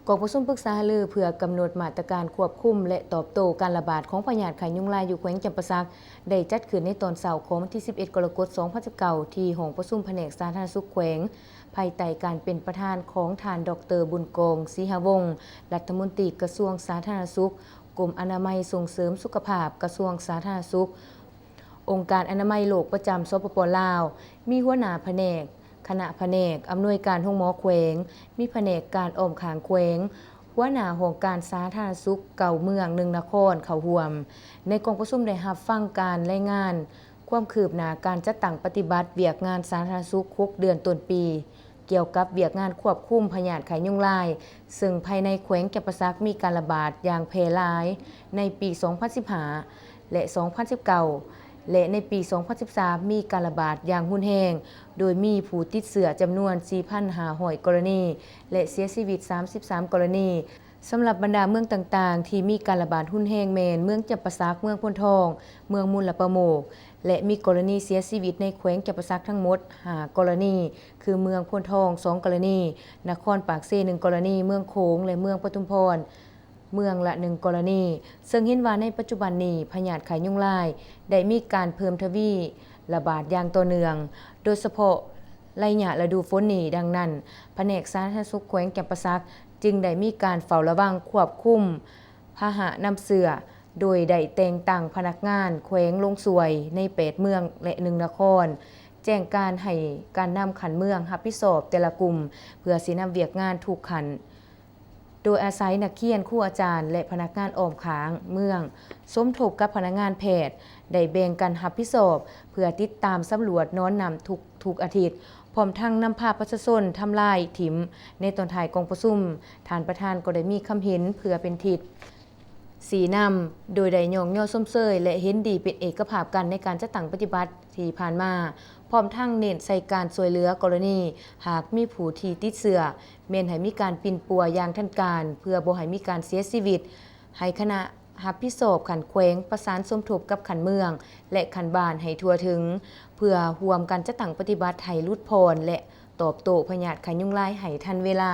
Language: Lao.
ກອງປະຊຸມປຶກສາຫາລືເພື່ອກຳນົດມາດຕະການຄວບຄຸມ ແລະ ຕອບໂຕ້ການລະບາດຂອງພະຍາດໄຂ້ຍຸງລາຍຢູ່ແຂວງຈຳປາສັກ ໄດ້ຈັດຂຶ້ນໃນຕອນເຊົ້າຂອງວັນທີສິບເອັດ ກໍລະກົດ ສອງພັນສິບເກົ້າ ທີ່ຫ້ອງປະຊຸມພະແນກສາທາລະນະສຸກແຂວງ, ພາຍໃຕ້ການເປັນປະທານຂອງທ່ານ ດອກເຕີ ບຸນກອງ ສີຫະວົງ ລັດຖະມົນຕີກະຊວງສາທາລະນະສຸກ, ກົມອະນາໄມສົ່ງເສີມສຸຂະພາບ ກະຊວງສາທາລະນະສຸກ, ອົງການອະນາໄມໂລກປະຈຳ ສປປ ລາວ, ມີຫົວໜ້າພະແນກ, ຄະນະພະແນກ, ອຳນວຍການໂຮງໝໍແຂວງ, ມີພະແນກການອ້ອມຂ້າງແຂວງ, ຫົວໜ້າຫ້ອງການສາທາລະນະສຸກເກົ້າເມືອງ ໜຶ່ງນະຄອນ ເຂົ້າຮ່ວມ. ໃນກອງປະຊຸມໄດ້ຮັບຟັງການລາຍງານຄວາມຄືບໜ້າການຈັດຕັ້ງປະຕິບັດວຽກງານສາທາລະນະສຸກຫົກເດືອນຕົ້ນປີ ກ່ຽວກັບວຽກງານຄວບຄຸມພະຍາດໄຂ້ຍຸງລາຍ, ເຊິ່ງພາຍໃນແຂວງຈຳປາສັກມີການລະບາດຢ່າງແຜ່ຫຼາຍໃນປີສອງພັນສິບຫ້າ ແລະ ສອງພັນສິບເກົ້າ ແລະ ໃນປີສອງພັນສິບສາມ ມີການລະບາດຢ່າງຮຸນແຮງ, ໂດຍມີຜູ້ຕິດເຊື້ອຈຳນວນສີ່ພັນຫ້າຮ້ອຍກໍລະນີ ແລະ ເສຍຊີວິດສາມສິບສາມກໍລະນີ. ສຳລັບບັນດາເມືອງຕ່າງໆທີ່ມີການລະບາດຮຸນແຮງແມ່ນ ເມືອງຈຳປາສັກ, ເມືອງໂພນທອງ, ເມືອງມູນລະປະໂມກ ແລະ ມີກໍລະນີເສຍຊີວິດໃນແຂວງຈຳປາສັກທັງໝົດຫ້າກໍລະນີ ຄື ເມືອງໂພນທອງສອງກໍລະນີ, ນະຄອນປາກເຊໜຶ່ງກໍລະນີ, ເມືອງໂຂງ ແລະ ເມືອງປະທຸມພອນ ເມືອງລະໜຶ່ງກໍລະນີ, ເຊິ່ງເຫັນວ່າໃນປັດຈຸບັນນີ້ພະຍາດໄຂ້ຍຸງລາຍໄດ້ມີການເພີ່ມທະວີລະບາດຢ່າງຕໍ່ເນື່ອງ, ໂດຍສະເພາະໄລຍະລະດູຝົນນີ້. ດັ່ງນັ້ນ, ພະແນກສາທາລະນະສຸກແຂວງຈຳປາສັກຈຶ່ງໄດ້ມີການເຝົ້າລະວັງຄວບຄຸມພາຫະນຳເຊື້ອ, ໂດຍໄດ້ແຕ່ງຕັ້ງພະນັກງານແຂວງລົງຊ່ວຍໃນແປດເມືອງ ແລະ ໜຶ່ງນະຄອນ, ແຈ້ງການໃຫ້ການນຳຂັ້ນເມືອງຮັບຜິດຊອບແຕ່ລະກຸ່ມ ເພື່ອຊີ້ນຳວຽກງານທຸກຂັ້ນ. ໂດຍອາໄສນັກຮຽນ, ຄູອາຈານ ແລະ ພະນັກງານອ້ອມຂ້າງເມືອງ ສົມທົບກັບພະນັກງານແພດ ໄດ້ແບ່ງກັນຮັບຜິດຊອບ ເພື່ອຕິດຕາມສຳຫຼວດໜອນນ້ຳທຸກໆອາທິດ, ພ້ອມທັງນຳພາປະຊາຊົນທຳລາຍຖິ້ມ. ໃນຕອນທ້າຍກອງປະຊຸມ, ທ່ານປະທານກໍໄດ້ມີຄຳເຫັນເພື່ອເປັນທິດຊີ້ນຳ, ໂດຍໄດ້ຍ້ອງຍໍຊົມເຊີຍ ແລະ ເຫັນດີເປັນເອກະພາບກັນໃນການຈັດຕັ້ງປະຕິບັດທີ່ຜ່ານມາ, ພ້ອມທັງເນັ້ນໃສ່ການຊ່ວຍເຫຼືອກໍລະນີຫາກມີຜູ້ທີ່ຕິດເຊື້ອ, ແມ່ນໃຫ້ມີການປິ່ນປົວຢ່າງທັນການ ເພື່ອບໍ່ໃຫ້ມີການເສຍຊີວິດ, ໃຫ້ຄະນະຮັບຜິດຊອບຂັ້ນແຂວງປະສານສົມທົບກັບຂັ້ນເມືອງ ແລະ ຂັ້ນບ້ານໃຫ້ທົ່ວເຖິງ, ເພື່ອຮ່ວມກັນຈັດຕັ້ງປະຕິບັດໃຫ້ຫຼຸດຜ່ອນ ແລະ ຕອບໂຕ້ພະຍາດໄຂ້ຍຸງລາຍໃຫ້ທັນເວລາ.